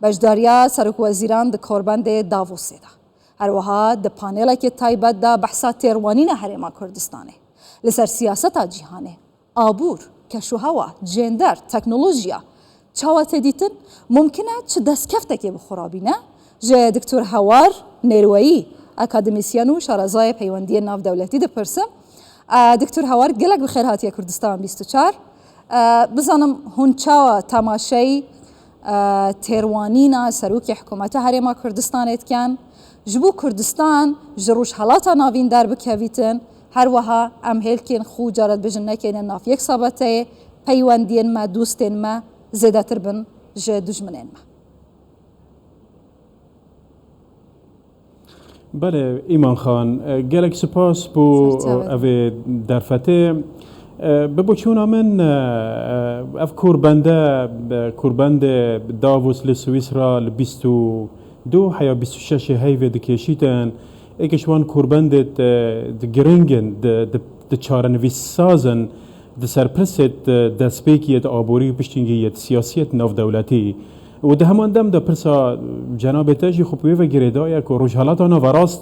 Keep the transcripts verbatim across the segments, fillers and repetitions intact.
Beşdariya serokwezîran di korbendê Davosê de. Her wiha di panelekê taybet de behsa têrwanîna Herêma Kurdistanê. Li ser siyaseta cîhanê, abûr, keşûhewa, cênder, teknolojiya çawa tê dîtin? Mumkin e çi destkeftekê bi xwe re bîne? Ji Doktor Hewar Nêrweyî, akademîsyen û şarezayê peywendiyên navdewletî dipirsim. E, Doktor Hewar, gelek bi xêr hatiye Kurdistan bîst û çar. E, bizanim hûn çawa temaşey, e, têrwanîna serokê hikûmeta Herêma Kurdistanê dikin? Ji bo Kurdistan ji Rojhelata Navîn derbikevîtin, her wiha em hêlkên xwe cara dibêjin nekeyne nav yek sabeteyê, peywendiyên me, dostên me zêdetir bin ji dijminên me. Belê, Îman Xan, e, gelek spas bo Serçavê. Evê derfetê. E, bi boçûna min, e, e, ev korbende, e, korbendê Davos li Swîsra li bîst û du heya bîst û şeş heyvê dikêşîtin. Êk ji wan korbendê di, di giring in, di, di, di çarenivîssaz in, di ser pirsê di destpêkî yê di aborî û piştî yê di siyasî yê di navdewletî. Û di heman dem de pirsa cenabê te jî xwe bi wê ve girêdaye ku Rojhelata Naverast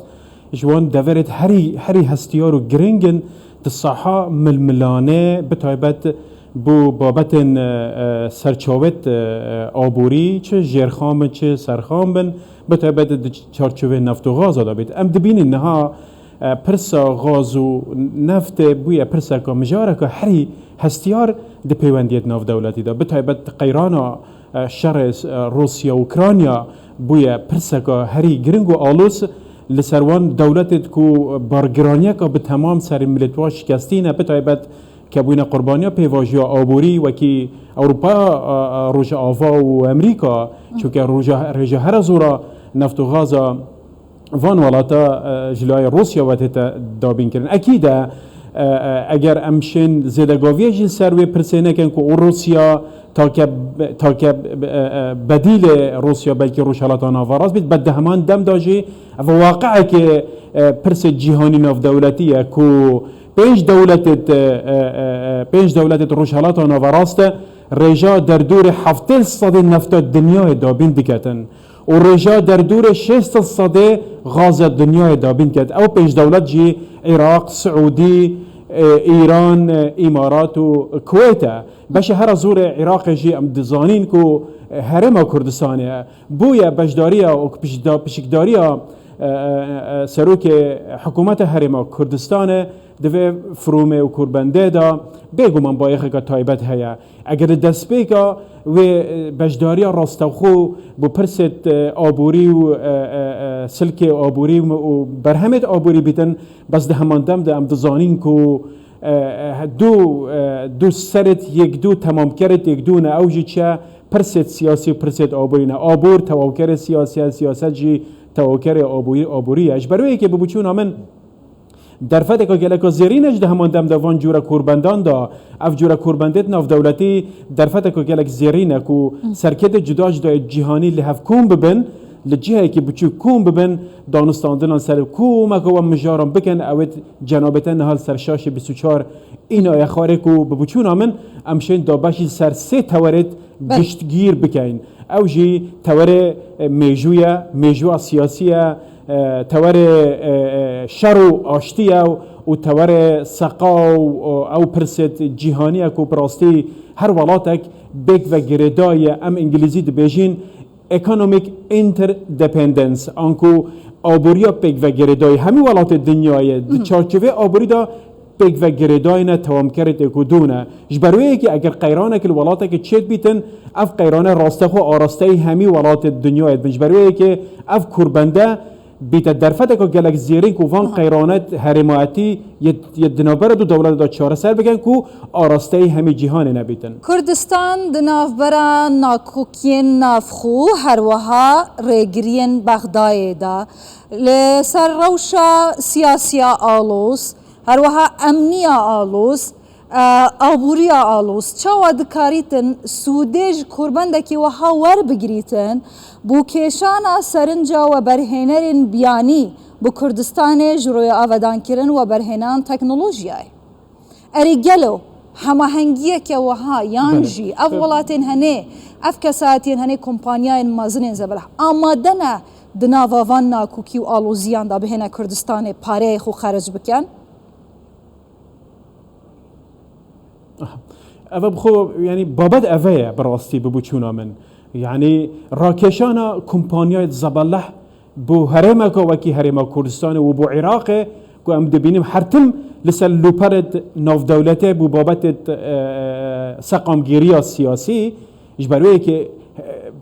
ji wan deverêt herî, herî hestiyar û giring in di saha milmilanê, bi taybet bo babetên, e, e, serçawêt, e, e, aborî, çi jêrxan bin, çi serxan bin, bi taybet di çarçovê neft û gaza de bêt. Em dibînin niha, e, pirsa gaz û neftê bûye pirseka mijareka herî hestiyar di peywendiyê navdewletî de. Bi taybet di qeyrana, e, şerê, e, Rûsya û Ukrayna bûye pirseka herî giring û alûs li ser wan dewletêt ku bargiraniyeka bi temam serê milêt wan şikestî ne, bi taybet kebûyîne qurbaniya pêvajoya aborî wekî Ewropa, e, e, Rojava û Amerîka, çunke roja, rêja here zora neft û gaza van welata, e, ji layê Rûsya ve tête dabînkirin. Ekîd e, e, e, eger em şên zêdegaviyê jî ser wê pirsê nekin ku Rûsya take, take, e, e, bedîlê Rûsya belkî Rojhelata Naverast bît, bed di heman dem de jî ev waqiekê, e, pirsê cîhanî navdewletî ye ku pênc dewletêt, e, e, e, e, pênc dewletêt Rojhelata Naverast e, rêja derdorê heftê sedê nefta dinyayê dabîn diketin û rêja derdorê şêst sedê gaza dinyayê dabîn ket. Ew pênc dewlet jî Iraq, Siûdî, e, Îran, e, Îmarat û Kuweyt e. Beşê here zorê Iraqê jî em dizanîn ku, e, Herêma Kurdistanê ye. Bûye beşdariya û pişda-, pişikdariya, e, e, e, serokê hikûmeta Herêma Kurdistanê di vê firûmê û korbendê de bêguman bayixeke taybet heye. Eger di destpêka wê, e, beşdariya rastexwe bi pirsêt, e, aborî û, e, e, e, silkê aborî û berhemêt aborî bîtin, bes di heman dem de em dizanîn ku, e, e, du, e, du serêt yek du, temamkerêt yek du ne, ew jî çi ye? Pirsêt siyasî û pirsêt aborî ne. Abor tewawkerê siyasî ye, siyaset jî tewawkerê aborî, aborî ye. Ji ber wê yekê bi boçûna min derfeteka geleka zêrîn e ji di heman dem de van cûre korbendan de. Ev cûre korbendêt navdewletî derfeteka gelek zêrîn e ku serkêtê cuda cuda yê cîhanî li hev kom bibin, li cihekî biçûk kom bibin, danûstandinan ser komeka wan mijaran bikin, ew ê cenabê te niha li ser şaşê bîst û çar înaye xwarê ku bi boçûna min em şên dabeşî ser sê tewerêt Belê. giştgîr bikeyn. Ew jî tewerê, e, mêjû ye, mêjûya siyasî ye, e, tewerê, e, e, şer û aştî ye û tewerê seqa û, û ew pirsêt cîhanî ye ku bi rastî her welatek bêk ve girêdayî ye. Em îngilîzî dibêjin economic interdependence, anku aboriya pêk ve girêdayî hemî welatê dinyayê di Mhm. çarçovê aborî de pêk ve girêdayî ne, tewamkerê têkodu ne. Ji ber wê yekê eger qeyranek li welatekê çêt bîtin, ev qeyrane rastexwe arasteyî hemî welatê dinyayê dibin. Ji ber wê yekê ev kurbende bîte derfeteka gelek zêrîn ku van Aha. qeyrane herêmayetî yê, yê di navbera du dewlete de çareser bikin ku arasteyî hemî cîhanê nebîtin. Kurdistan di navbera nakokiyên navxwe, her wiha rêgiriyên Bexdayê de li ser rewşa siyasiya aloz, her wiha emniya aloz, e, aboriya aloz, çawa dikarîtin sûdê ji korbendekî wiha werbigirîtin, bo kêşana serinca weberhênerên biyanî bi Kurdistanê ji roya avedankirin weberhênan teknolojiyayê? Erê gelo Hemahengiyeke wiha yan Belê. jî ev welatên henê, ev kesayetiyên henê, kompanyayên mezin ên zebelah amade ne di nava van nakokî û aloziyan de bihêne Kurdistanê pareyê xwe xeric bikin? Ev bi xwe, yanî babet eve ye bi rastî bi boçûna min. Yanî rakeşana kompanyayê zebelah bo herêmeke wekî Herêma Kurdistanê û bo Iraqê ku em dibînin her tim li ser lûperê navdewletê bo babetê, e, seqamgîriya siyasî, ji ber wê yekê, e,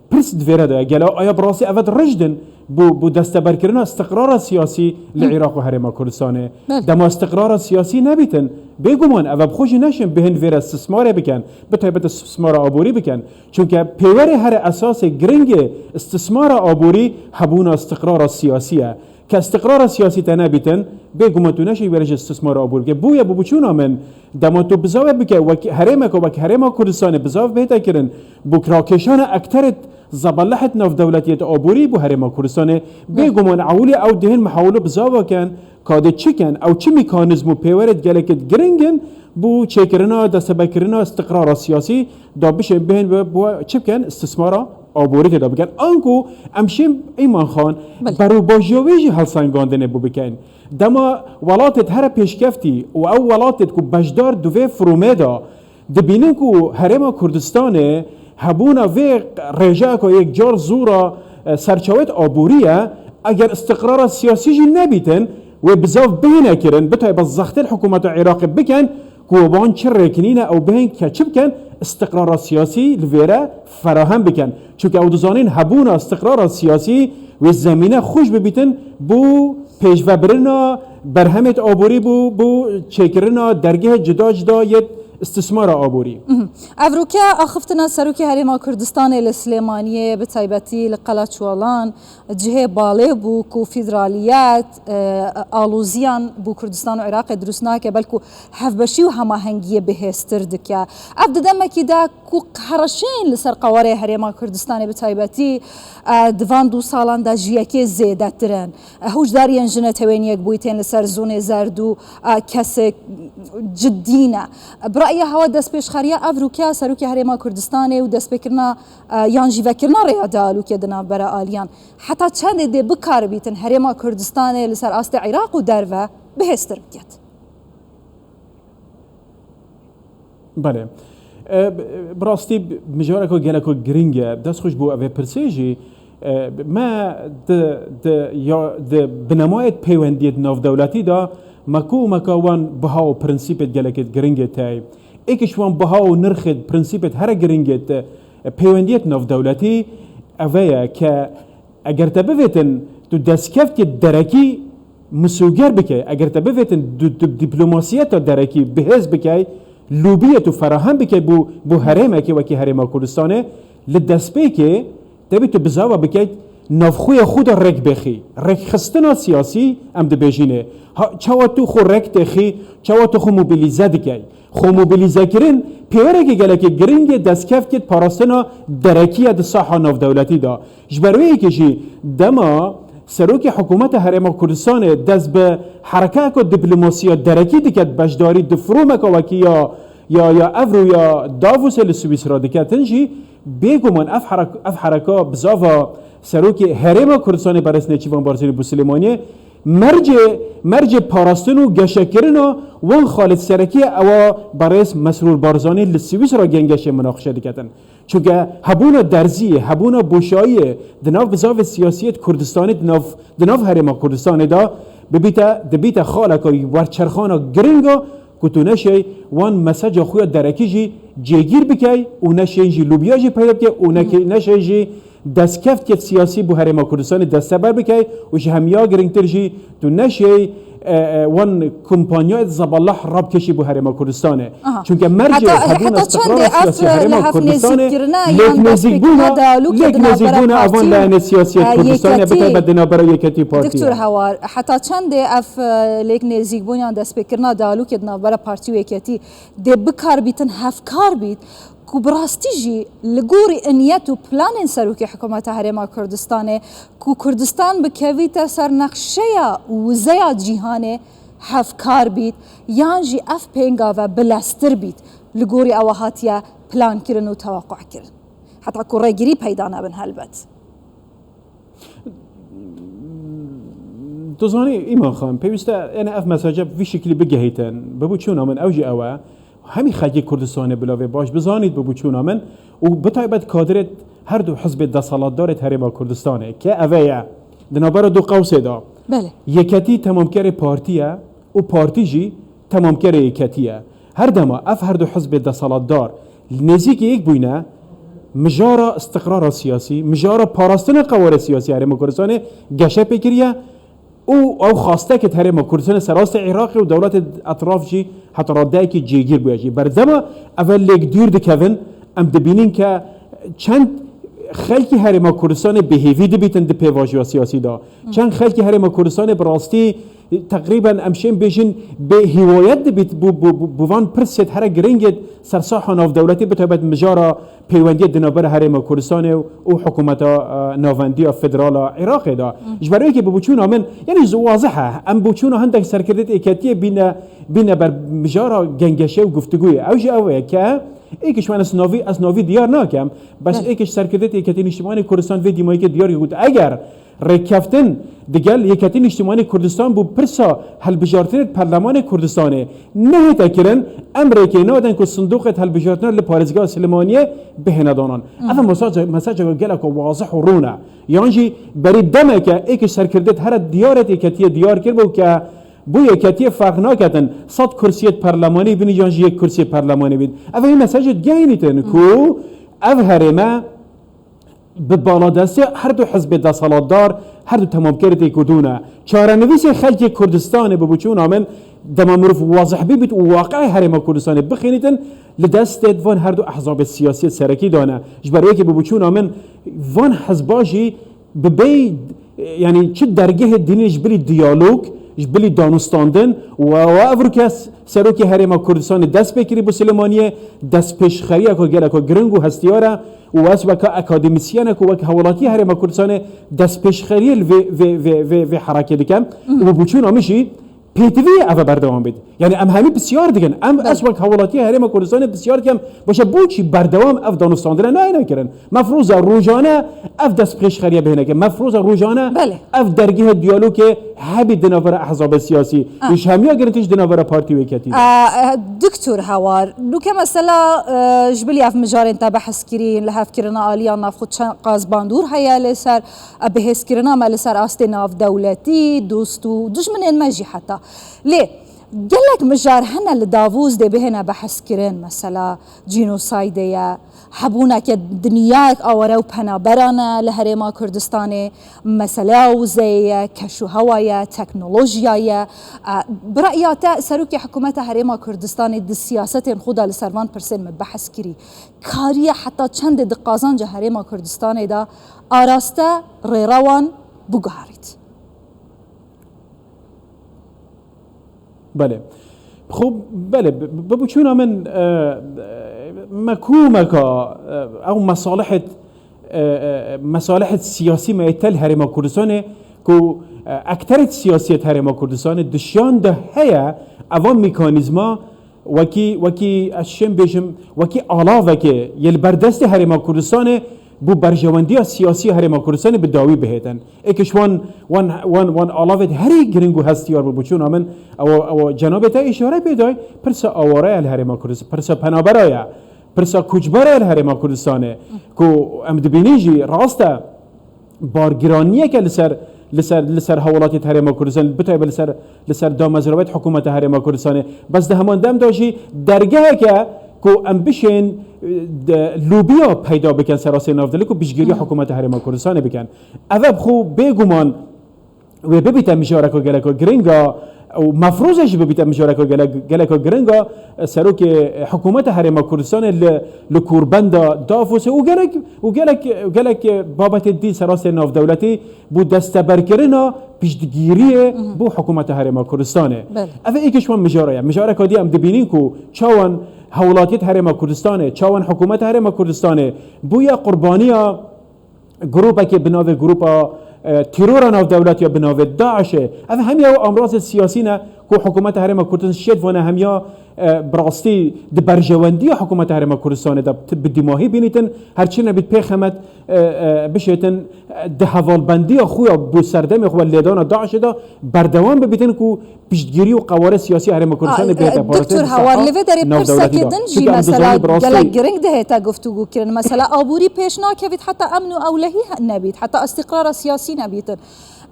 pirs di vê re de ye. Gelo aya bi rastî eve di rijd in bo, bo desteberkirina istiqrara siyasî li Iraq û Herêma Kurdistanê? Belê. Dema istiqrara siyasî nebîtin, bêguman eve bi xwe jî neşin bihên vê re istismarê bikin, bi taybet istismara aborî bikin. Çunke pêwerê here esasê giringê istismara aborî hebûna istiqrara siyasî ye. Ke istiqrara siyasî te nebîtin, bêguman tu neşî were ji istismara aborî bike. Bûye bi boçûna min, dema tu bizave bike, wek herêmeke wek Herêma Kurdistanê bizav bihête kirin, bo rakêşana ekterê zebalehê navdewletî yê aborî bo Herêma Kurdistanê, bêguman ewilî ew dihên mihawilo bizava ken, ka dê çi ken, ew çi mekanîzm û pêwerêt gelekêt giring in bo çêkirina, desteberkirina istiqrara siyasî da bişên bihên ve bo çi bikin, istismara aborî tê da bikin. Anku em şên Îman Xan, Belê. berûbajiya wê jî helsengandinê bo bikin. Dema welatêt here pêşkeftî û ew welatêt ku beşdar di vê firûmê de dibînin ku Herêma Kurdistanê hebûna vê rêjeyeka yekcar zora, e, serçawet aborî ye, eger istiqrara siyasî jî nebîtin, wê bizav bihêne kirin, bi taybet zextên hikûmeta Iraqê bikin, ku wan çi rêkinî ne ew bihên ke çi bikin, istiqrara siyasî li vê re ferahem bikin. Çunke ew dizanin hebûna istiqrara siyasî wê zemîne xweş bibîtin bo pêşvebirina berhemêt aborî, bo, bo çêkirina dergehê cida cida yê istismara aborî. Mhm. Evroke axiftina Serokê Herêma Kurdistanê li Silêmaniyê, bi taybetî li Qeleçwalan, cihê balê bû ku federaliyet, e, aloziyan bo Kurdistan û Iraqê dirust nake, belku hevbeşî û hemahengiyê bihêztir dike. Ev di demekî de ku hereşên li ser qewarê Herêma Kurdistanê bi taybetî, e, di van du salan de ji yekê zêdetir in. E, hûşdariyên ji netewên yekbûyî tên li ser zûnê zerd û, e, kesê cidî ne. Bi raya hewa destpêşxeriya ev rûke Serokê Herêma Kurdistanê û destpêkirina, e, yan jî vekirina rêya dialogê di navbera aliyan. Heta çendê dê bikar bîtin Herêma Kurdistanê li ser astê Iraq û derve bihêztir biket? Belê. E, bi rastî mijareka geleko giring e. Dest xweş bo evê pirsê jî. E, me di, di, ya, di binemayê peywendiyê navdewletî de me ku me ka wan biha û prensîpê gelekê giringê tey. Êk ji wan biha û nirxê prensîpê here giringê te, e, peywendiyê navdewletî eve ye ke eger te bivêtin, tu destkeftiyê derekî misûger bikey, eger te bivêtin, tu, tu diplomasiyeta derekî bihêz bikey, lobiyê tu ferahem bikey bo, bo herêmekê wekî Herêma Kurdistanê, li destpêkê tevî tu bizava bikey, navxweyê xwe de rêk bêxî. Rêkxistina siyasî em dibêjînê. Ha, çawa tu xwe rêk têxî, çawa tu xwe mobilîze dikey. Xwe mobilîzekirin pêwerekê gelekê giring e destkeftiyê parastina derekî ye di saha navdewletî de. Ji ber wê yekê jî dema serokê hikûmeta Herêma Kurdistanê dest bi herekeyeke diplomasiya derekî diket, beşdarî di forumeke wekî ya, ya, ya Evro ya Davosê li Swîsra diketin jî, bêguman ev herek-, ev hereka bizava serokê Herêma Kurdistanê berêz Nêçîrvan Barzanî bo Silêmaniyê, Mercê, mercê parastin û geşekirina wan xalê serekî ye, ewa berêz Mesrûr Barzanî li Swîsra gengeşê minaqişe diketin. Çunke hebûna derziyê, hebûna boşayiyê di nav bizavê siyasiyê di Kurdistanê, di nav, di nav Herêma Kurdistanê de bibîte, dibîte xaleka werçerxana giring a ku tu neşey wan meseca xwe ya derekî jî cêgîr bikey û neşên jî lobiya jî peyda bikey û neke-, neşey jî destkeftiyê siyasî bo Herêma Kurdistanê desteber bikey û ji hemiya girîngtir jî tu neşêy, e, e, wan kompanyayê zeballah rabkêşî bo Herêma Kurdistanê. Aha. Çunke mercê Heta, hebûna heta istiqrara çendê ev siyasî Herêma lihef Kurdistanê nêzîkkirina lêk yan nêzîkbûna, destpêkirina dialoga lêk di navbera nêzîkbûna partiya, evan lehne siyasiyê e, Kurdistanê, bi yeketî. taybet di navbera yeketî partiya. Doktor Hewar, heta çendê ev, e, lêk nêzîkbûn yan destpêkirina dialogê di navbera partî û yeketî dê bikar bîtin, hevkar bît, ku bi rastî jî li gorî niyet û planên serokê hikûmeta Herêma Kurdistanê, ku Kurdistan bikevîte ser nexşeya wizeya cîhanê, hevkar bît, yan jî ev pêngave bileztir bît, Li gorî ewa hatiye plankirin û teweqûkirin. Heta ku rêgirî peyda nebin helbet. Tu zanî Îman Xan, pêwîst e yani ev mesaja vî şiklî bigehîtin. Bi biçûna min ew jî ew e. Hemî xelkê Kurdistanê bila vê baş bizanît bi biçûna min û bi taybet kadirê her du hizbê deselatdarê Herêma Kurdistanê ke ev e ye. Di navbera du qewsê de. Belê. Yeketî temamkerê partî ye û partî jî temamkerê yeketî ye. Her dema ev her du hizbê deselatdar li nêzîkî yek bûyne, mijara istiqrara siyasî, mijara parastina qewarê siyasî Herêma Kurdistanê geşe pê kiriye û ew xasteke di Herêma Kurdistanê serastê Iraqê û dewletê etraf jî heta radeyekî cêgîr bûye jî. Berdema ev lêk dûr dikevin, em dibînin ke çend xelkî Herêma Kurdistanê bêhêvî dibîtin di pêvajoya siyasî de. Çend xelkî Herêma Kurdistanê bi rastî teqrîben em şên bêjin bê hîwayet dibît bo, bo, bo, bo van pirsêt here giringêt ser saha navdewletî, bi taybet mijara peywendiyê di navbera Herêma Kurdistanê û, û hikûmeta, e, navendiya federal a Iraqê de. Ji ber wê yekê bi biçûna min, yani ji wazih e, em biçûna hindek serkirdêt êketiyê bîne, bîne ber mijara gengeşe û guftugûyê. Ew jî ew e ke êk ji wan ez navî, ez navî diyar nakem, bes êk ji serkirdêt êketî Niştimanê Kurdistan vê dîmayîkê diyar kir, got eger rêkeftin digel Yeketî Niştimanê Kurdistan bo pirsa hilbijartinê di Perlemanê Kurdistanê nehête kirin, em rêkê nadin ku sindoqê di hilbijartina li parêzgeha Silêmaniyê bihêne danan. Ev mesaje, mesajeke geleko wazih û rûn e. Yan jî berî demeke êk ji serkirdêt here diyarêt êketiyê diyar kiribû ke bo yeketiyê ferq naketin sed kursiyê di perlemanê bin yan jî yek kursiyê perlemanê bin. Ev ê mesajê digehînîtin ku ev herême bi baladestê her du hizbê deselatdar, her du temamkerê têkurdûn e. Çarenivîsê xelkê Kurdistanê bi biçûna min dema mirov wazih bibît û waqiê Herêma Kurdistanê bixînîtin, li destê van her du ehzabê siyasî serekî de ne. Ji ber wê yekê bi biçûna min van hizba jî bi bê, yani çi dergehê dînî ji bilî diyalog, ji bilî danûstandin û ew evroke serokê Herêma Kurdistanê dest pê kirî bo Silêmaniyê, destpêşxeriyeke geleko giring û hestiyar e. û ez weka akademîsyenek û wek hawlatiyê Herêma Kurdistanê destpêşxeriyê li vê, vê, vê, vê, vê herekê dikim û bi biçûna min jî pêtivî ev berdewam bêt. Yani em hemî pisyar dikin. Em, ez wek hawlatiyê Herêma Kurdistanê pisyar dikim, başa bo çî berdewam ev danûstandine nayêne kirin? Mefroza rojane ev destpêşxeriye bihêne kirin. Mefroza rojane ev dergehê diyalogê hebî di navbera ehzabê siyasî û ji hemiya girintî jî di navbera partî û yeketî de. Doktor Hewar, nûke mesela, e, ji bilî ev mijarên te behs kirîn, lihevkirina aliyan navxwe çend qas bandor heye li ser, e, bihêzkirina me li ser astê navdewletî, dost û dijminên me jî heta. Lê gelek mijar hene li Davos dê bihêne behskirin, mesela cînosaydê ye, hebûneke dinyayek aware û penaberan e li Herêma Kurdistanê, meseleya wizeyê ye, keşûhewa ye, teknolojiya ye. E, bi re'ya te, serokê hikûmeta Herêma Kurdistanê di siyasetên xwe de li ser van pirsên min behs kirî. Kariye heta çendê di qazanca Herêma Kurdistanê de araste rêrewan biguherît? Belê. Xwe, belê, bi, bi, bi biçûna min, e, e, mekûmeka, e, ew mesalihêt, e, e, mesalihêt siyasî me yê tel Herêma Kurdistanê ku, e, ekterêt siyasî yê Herêma Kurdistanê dişiyan de heye, eva mekanîzma wekî, wekî ez şêm bêjim, wekî alavekê yê li ber destê Herêma Kurdistanê bo berjewendiya siyasî ya Herêma Kurdistanê bi dawî bihêtin. Êk ji wan, wan, wan, wan alavêt herî giring û hestiyar bû, bi çûna min, ew, ew cenabê te îşare pê dayî, pirsa aware ye li Herêma Kurdistan, pirsa penabera ye, pirsa koçbera ye li Herêma Kurdistanê, ku em dibînin jî rast e, bargiraniyeke li ser, li ser, li ser hawlatê Herêma Kurdistan, bi taybet li ser, li ser damezrabet hikûmeta Herêma Kurdistanê. Bes di heman dem de jî dergeheke ku em bişên, e, de, lobiya peyda bikin ser astê navdewletî ku piştgiriya hikûmeta Herêma Kurdistanê bikin. Ev bi xwe bêguman wê bibîte mijareka geleka giringa û mefrûze jî bibîte mijareka gele-, geleka giringa, e, serokê, e, hikûmeta Herêma Kurdistanê li, li korbenda Davosê û gelek, û gelek, gelek, e, babetê dî ser astê navdewletî bo desteberkirina piştgiriyê bo hikûmeta Herêma Kurdistanê. Belê. Ev êk ji wan mijara ye. Mijareka dî em dibînin ku çawan hewlatiyet Herêma Kurdistanê, çawan hikûmeta Herêma Kurdistanê bûye qurbaniya grûpekê bi navê grûpa, e, terora navdewletî ya bi navê DAIŞê. Ev hemiya ew amrazê siyasî ne Ku hikûmeta Herêma Kurdistan şêt vane hemiya, e, bi rastî di berjewendiya hikûmeta Herêma Kurdistanê de ti-, bi dîmahî bînîtin, her çi nebît pêxemet, e, e, bişêtin, e, di hevalbendiya xwe ya bo serdemê xwe lêdana DAIŞê de berdewam bibîtin ku piştgirî û qeware siyasî ya Herêma Kurdistanê bihête parastinê. Doktor Hawar, li vê derê pirsekê din jî mesela gelek giring dihête guftûgû kirin. Mesela aborî pêş nakevît heta emn û ewlehî nebît, heta îstîqrara siyasî nebîtin.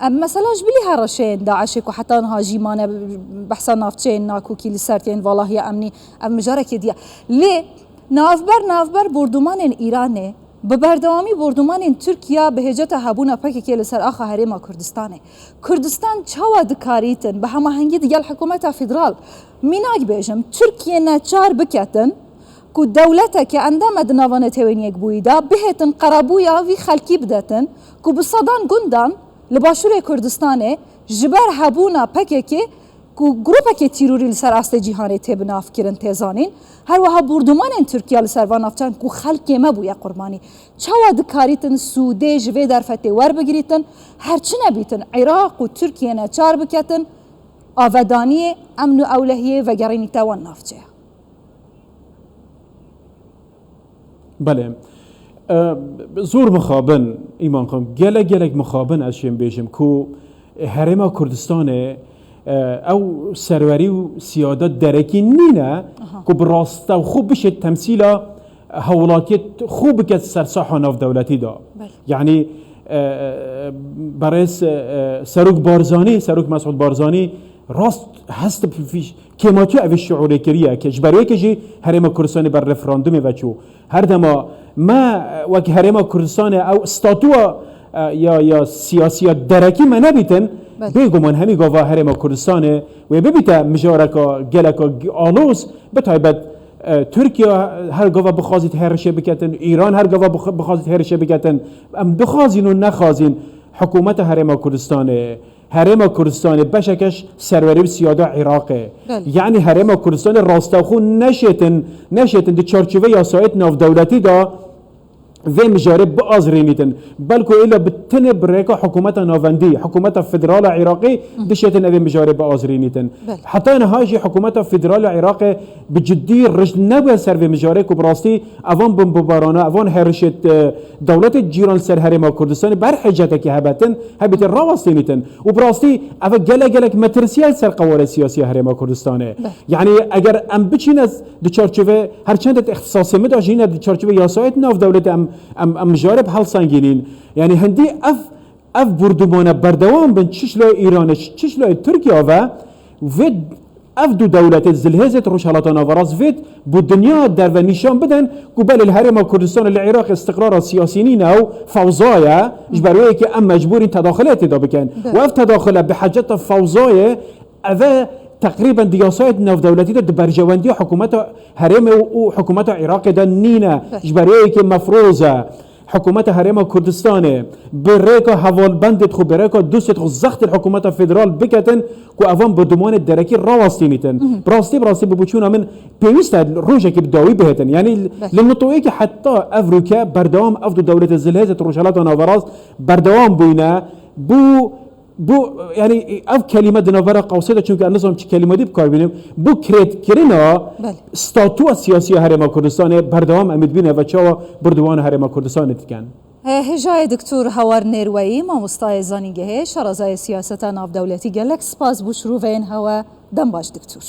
Em mesela ji bilî her reşeyên DAIŞê ku heta niha jî mane, behsa navçeyên nakokî li ser tên valahiya emnî, ev mijarekê diye. Lê navber navber bordumanên Îranê, bi berdewamî bordumanên Tirkiye bi hêceta hebûna P K K li ser axa Herêma Kurdistanê. Kurdistan çawa dikarîtin bi hemahengî digel hikûmeta federal, mînak bêjim, Tirkiye neçar biketin ku dewleteke endame di nava Netewên Yekbûyî de bihêtin qerebûya vî xelkî bidetin ku bi sedan gundan li Başûrê Kurdistanê ji ber hebûna P K K ku grûpeke tîrorî li ser astê cîhanê tê binavkirin, tê zanîn, her wiha bordumanên Tirkiye li ser van navçeyan ku xelkê me bûye qurbanî. Çawa dikarîtin sûdê ji vê derfetê werbigirîtin, her çi nebîtin Iraq û Tirkiye neçar biketin avedaniyê, emn û ewlehiyê vegerînîte wan navçeya? Belê. E, zor mixabin, Îman Xan, gelek, gelek mixabin ez şêm bêjim ku Herêma Kurdistanê, e, ew serwerî û siyada derekî nîne ku bi rastewxo bişêt temsîla hawlatiyê xwe biket ser saha navdewletî de. Belê. Yanî, e, e, berêz, e, Serok Barzanî, Serok Mesûd Barzanî rast hest bi fîş-, kêmatiya evê şiûrê kiriye ke ji ber wê yekê jî Herêma Kurdistanê ber referandumê veçû. Her dema me, e, wek Herêma Kurdistanê ew statuwa, e, ya, ya siyasiya derekî me nebîtin, Belê. Bêguman hemî gava Herêma Kurdistanê wê bibîte mijareka geleka aloz, bi taybet, e, Tirkiye her gava bixwazît hêrişê biketin, Îran her gava bix-, bixwazît hêrişê biketin. Em bixwazîn û nexwazîn, hikûmeta Herêma Kurdistanê, Herêma Kurdistanê beşeke ji serwerî û siyada Iraqê. Belê. Yanî Herêma Kurdistanê rastewxo neşêtin, neşêtin di çarçovê yasayêt navdewletî de vê mijarê biazrînîtin. Belku êla bi tenê bi rêka hikûmeta navendî, hikûmeta federal a Iraqê dişêtin evê mijarê biazrînîtin. Belê. Heta niha jî hikûmeta federal a Iraqê bi cidî rijd nebûye ser vê mijarê ku bi rastî evan bombebarana, evan hêrişêt, e, dewletê cîran li ser Herêma Kurdistanê bi her hêcetekî hebetin, hebîtin rawestînîtin. Û bi rastî ev gelek gelek metirsiyel ser qewara siyasî ya Herêma Kurdistanê. Belê. Yanî eger em biçîne di çarçovê her çend îxtisasê min de jî ne di çarçovê yasayêt navdewletî em, em, em mijarê bi helsengînîn. Yanî hindî ev, ev bordumane berdewam bin çi ji layê Îranê, çi ji layê Tirkiye ve, vê ev du dewletê zilhêzê di Rojhelata Naverast vê bo dinya derve nîşan bidin ku belê li Herêma Kurdistanê li Iraqê îstiqrara siyasî nîne û fewza ye, ji ber wê yekê em mecbûrîn tedaxilê tê de bikin. Belê. Û ev tedaxile bi heceta fewzayê, ev e teqrîben di yasayêt navdewletî de di berjewendiya hikûmeta herêmê û, û hikûmeta Iraqê de nîne. Belê. Ji ber wê yekê mefroz e hikûmeta Herêma Kurdistanê bi rêka hevalbendê xwe, bi rêka dostê xwe zextê hikûmeta federal biketin ku evan bordumanê derekî rawestînîtin. Mhm. Bi rastî, bi rastî bi boçûna min pêwîst e rojekê bi dawî bihêtin. Yanî Belê. Li nitoyekê heta ev rûke berdewam ev du dewletê zilhêzê di Rojhelata Naverast berdewam bûyne. Bû, bû, yanî ev kelîme di navbera qewsê de, çunke ez nizanim çi kelîme dî bi kar bînim, bû kirêtkirina Belê. Statuya siyasî ya Herêma Kurdistanê berdewam em ê dibîne ve çawa bordumanê Herêma Kurdistanê dikin. Hêjayê Doktor Hawar Nêrweyî, mamostayê zanîngehê, şarezayê siyaseta navdewletî, gelek spas bo şiroveyên hewe, dem baş Doktor.